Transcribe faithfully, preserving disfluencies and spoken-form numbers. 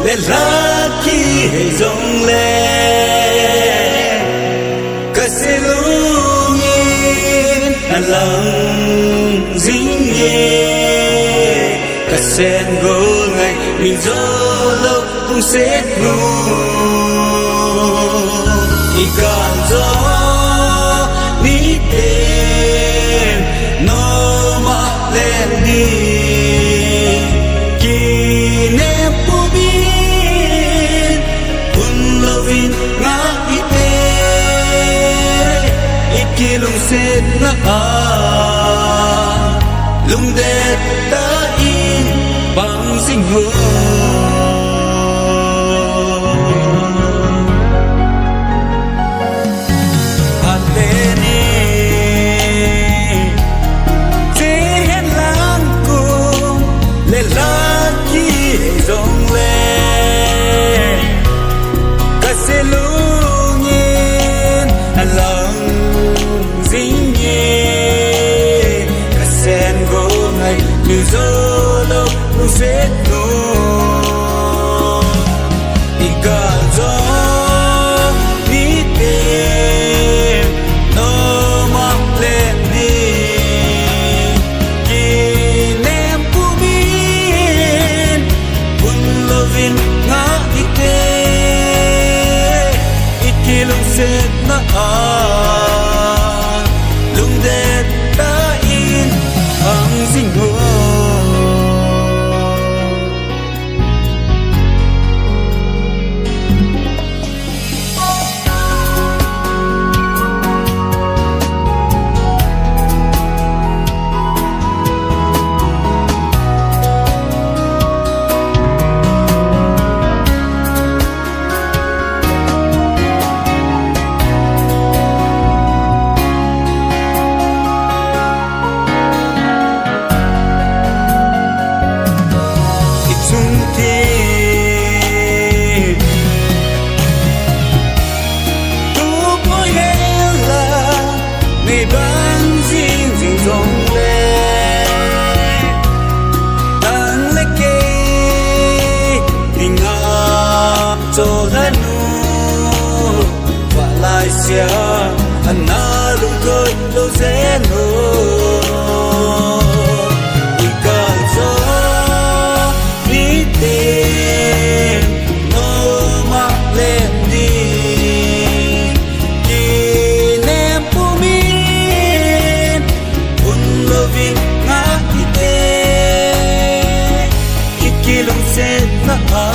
Lela kihei jongle, kaselung in alang jing e, kasen gol ngai, min jou lou lungset nu. I gal jo niten, nom a len ding, kinem pumin, hun louvin ngah hite, i kilungsetna a, lungdet tah in pang jing o. Phat le ni, che hen lang kum, lela kihei jongle, kaselung in alang jing e, kasen gol ngai, min jou lou lungset nu. I gal jo niten, nom a len ding, kinem pumin, hun louvin ngah hite, i kilungsetna a, lungdet tah in pang jing o. I chung tin, tu poi hen lang, nei bang jing jing jongle, nang le kei dinga, cho lanu, vahlai sia, ana lungthoi lou jeng o. I gal jo niten, nom a len ding, kinem pumin, hun louvin ngah hite, i kilungsetna a,